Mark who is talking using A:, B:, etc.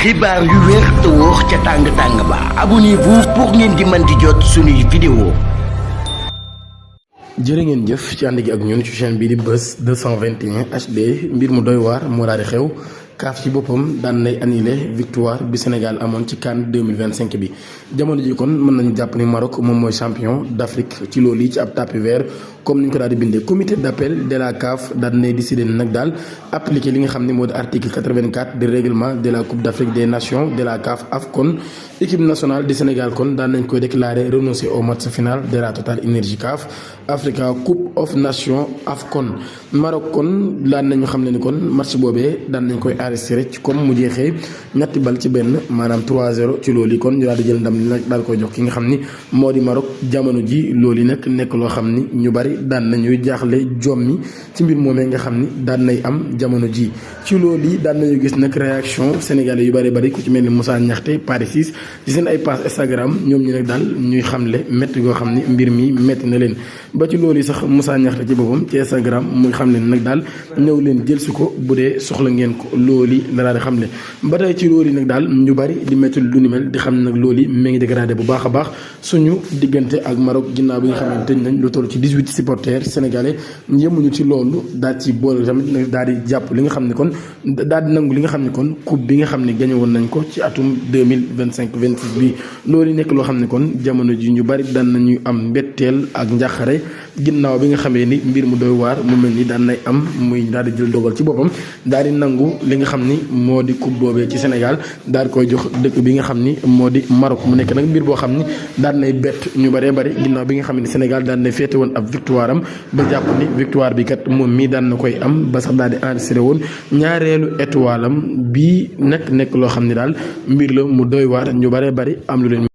A: xibaar yu wér te wóor ca tàng ba abonnez-vous pour ngeen di mën di jot suñuy vidéo.
B: jërë ngeen jëf ci ànd gi ak ñun ci chaîne bii di Buzz 221 HD mbir mu doy waar moo daal di xew CAF ci boppam daan nay annulé victoire bi Sénégal amoon ci CAN 2025 bi jamono ji kon mën nañu jàpp ni Maroc moom mooy champion d'Afrique ci loolu yi ci ab tapis vert comme ni ñu ko daal di bindee comité d'appel de la CAF daan nay décidé nag daal appliqué li nga xam ne moo di article 84 du règlement de la Coupe d'Afrique des Nations de la CAF AFCON équipe nationale du Sénégal kon daan nañ koy déclaré renoncer au match final de la Total Energy CAF Africa Coupe of Nations AFCON Maroc kon daan nañu xam ne ni kon match boobee daan nañ koy enregistré ci comme mu jeexee ñetti bal ci benn maanaam 3-0 ci loolu yi kon ñu daal di jël ndam li nag daal koy jox ki nga xam ni moo di Maroc jamono ji loolu yi nag nekk loo xam ni ñu bari daan nañuy jaaxle jommi ci mbir moomee nga xam ni daan nay am jamono ji ci loolu yi daan nañu gis nag réaction sénégalais yu bari ku ci mel ni Moussa Niakhate Paris 6 ci seen ay page Instagram ñoom ñi nag daal ñuy xamle métti goo xam ni mbir mi métti na leen ba ci loolu yi sax Moussa Niakhate ci boppam ci Instagram muy xam leen nag daal ñëw leen jël si ko bu dee soxla ngeen ko loolu yi la daal di xamle ba tey ci loolu yi nag daal ñu bari di métti lu ni mel di xam ne nag loolu yi mi ngi dégradé bu baax a baax suñu diggante ak Maroc ginnaaw bi nga xam ne tëj nañ lu toll ci 18 supporters sénégalais yemuñu ci loolu daal ci boole tamit nag daal di jàpp li nga xam ne kon daal di nangu li nga xam ne kon coupe bi nga xam ne gagné woon nañ ko ci atum 2025-26 bi loolu nekk loo xam ne kon jamono ji ñu bari daan nañuy am mbetteel ak njàqare ginnaaw bi nga xamee ni mbir mu doy waar mu mel ni daan nay am muy daal di jël dogal ci boppam daal di nangu li nga xam ni moo di coupe boobee ci Sénégal daal di koy jox dëkk bi nga xam ni moo di Maroc mu nekk nag mbir boo xam ni daan nay bett ñu bëree bëri ginnaaw bi nga xam ne Sénégal daan nay féete woon ab victoire am ba jàpp ni victoire bi kat moom mii daan na koy am ba sax daal di enregistré woon ñaareelu étoile am bii nekk loo xam ni daal mbir la mu doy waar ñu bëree bëri am lu leen